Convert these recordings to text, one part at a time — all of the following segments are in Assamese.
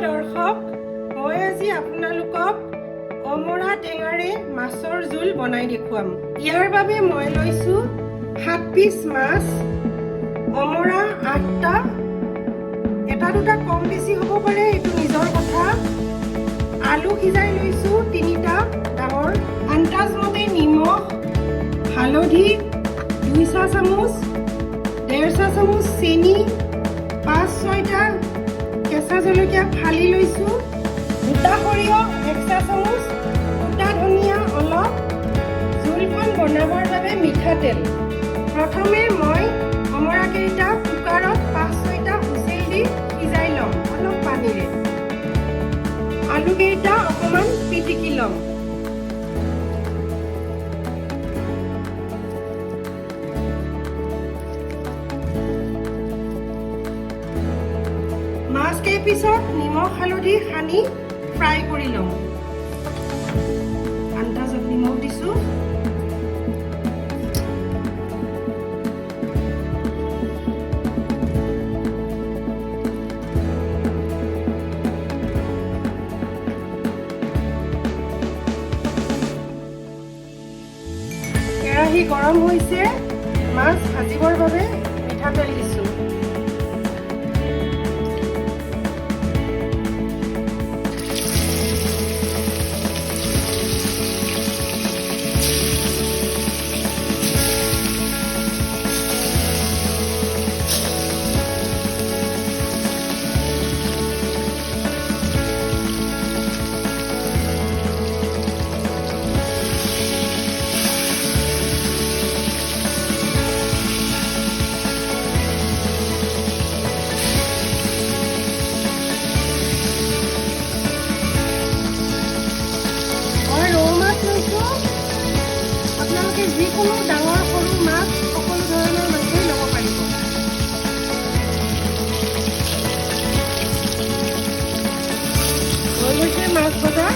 দৰ্শক, মই আজি আপোনালোকক অমৰা টেঙাৰে মাছৰ জোল বনাই দেখুৱাম। ইয়াৰ বাবে মই লৈছোঁ 7 পিচ মাছ, অমৰা 8টা। এটা দুটা কম বেছি হ'ব পাৰে, এইটো নিজৰ কথা। আলু সিজাই লৈছোঁ তিনিটা ডাঙৰ। আন্দাজমতে নিমখ, হালধি 2 চাহ চামুচ, 1.5 চাহ চামুচ চেনি, পাঁচ ছয়টা কেঁচা জলকীয়া ফালি লৈছোঁ, গোটা সৰিয়হ 1 চাহ চামুচ, গোটা ধনিয়া অলপ, জোলখন বনাবৰ বাবে মিঠাতেল। প্ৰথমে মই অমৰাকেইটা কুকাৰত পাঁচ ছয়টা হুইচেল দি সিজাই ল'ম অলপ পানীৰে। আলুকেইটা অকণমান পিটিকি ল'ম। মাছ কেইপিছত নিমখ হালধি সানি ফ্ৰাই কৰি ল'ম। আন্দাজত নিমখ দিছোঁ। কেৰাহী গৰম হৈছে। মাছ ভাজিবৰ বাবে মিঠাতেল দিছোঁ। মই ৰৌ মাছ লৈছোঁ। আপোনালোকে যিকোনো ডাঙৰ সৰু মাছ, সকলো ধৰণৰ মাছেই ল'ব পাৰিব। হৈ গৈছে মাছ ভজা।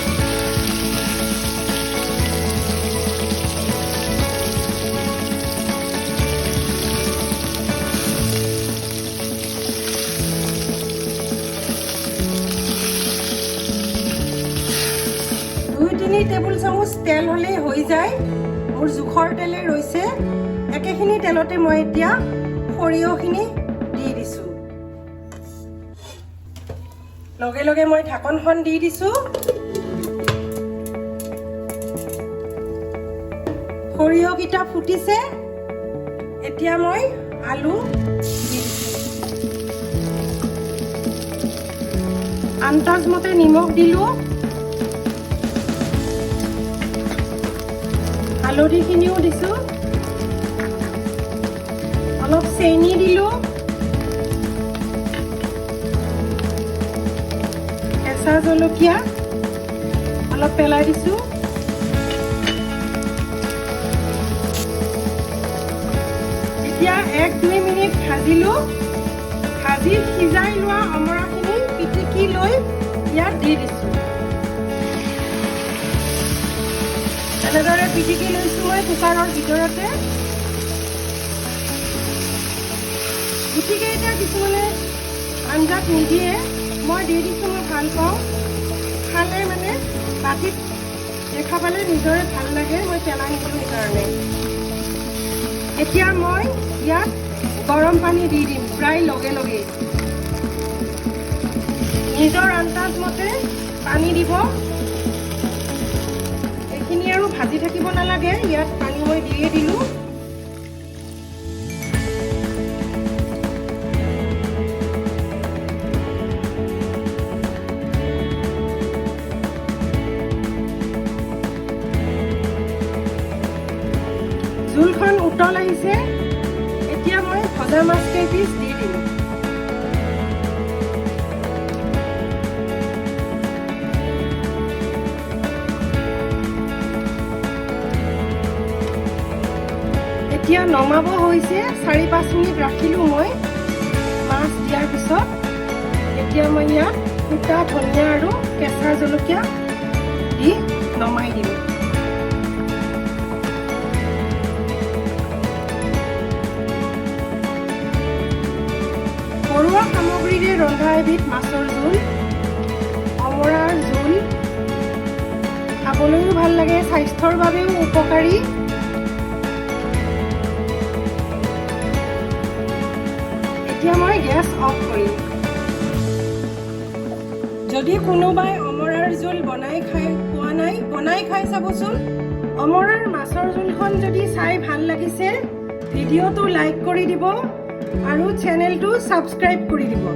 2-3 টেবুল চামুচ তেল হ'লেই হৈ যায়। মোৰ জোখৰ তেলেই ৰৈছে। একেখিনি তেলতে মই এতিয়া সৰিয়হখিনি দি দিছোঁ। লগে লগে মই ঢাকনখন দি দিছোঁ। সৰিয়হকেইটা ফুটিছে। এতিয়া মই আলু দি দিছোঁ। আন্দাজমতে নিমখ দিলোঁ, হালধিখিনিও দিছোঁ, অলপ চেনি দিলোঁ, কেঁচা জলকীয়া অলপ পেলাই দিছোঁ। এতিয়া 1-2 মিনিট ভাজিলোঁ। ভাজি সিজাই লোৱা অমৰাখিনি পিটিকি লৈ ইয়াত দি দিছোঁ। এনেদৰে পিটিকি লৈছোঁ মই কুকাৰৰ ভিতৰতে। গুটিকেইটা কিছুমানে আঞ্জাত নিদিয়ে, মই দি দিছোঁ। মই ভাল পাওঁ খালে, মানে বাতিত দেখা পালে নিজৰে ভাল লাগে। মই পেলাই নিদিওঁ সেইকাৰণে। এতিয়া মই ইয়াত গৰম পানী দি দিম প্ৰায় লগে লগে। নিজৰ আন্দাজ মতে পানী দিব। এইখিনি আৰু ভাজি থাকিব নালাগে, ইয়াত পানী মই দিয়ে দিলোঁ। জোলখন উতল আহিছে। এতিয়া মই ভজা মাছ কেইপিচ দি দিম। এতিয়া নমাব হৈছে। 4-5 মিনিট ৰাখিলোঁ মই মাছ দিয়াৰ পিছত। এতিয়া মই ইয়াত গোটা ধনিয়া আৰু কেঁচা জলকীয়া দি নমাই দিম। ঘৰুৱা সামগ্ৰীৰে ৰন্ধা এবিধ মাছৰ জোল। অমৰাৰ জোল খাবলৈও ভাল লাগে, স্বাস্থ্যৰ বাবেও উপকাৰী। এতিয়া মই গেছ অফ কৰিম। যদি কোনোবাই অমৰাৰ জোল বনাই খাই পোৱা নাই, বনাই খাই চাবচোন। অমৰাৰ মাছৰ জোলখন যদি চাই ভাল লাগিছে, ভিডিঅ'টো লাইক কৰি দিব আৰু চেনেলটো ছাবস্ক্ৰাইব কৰি দিব।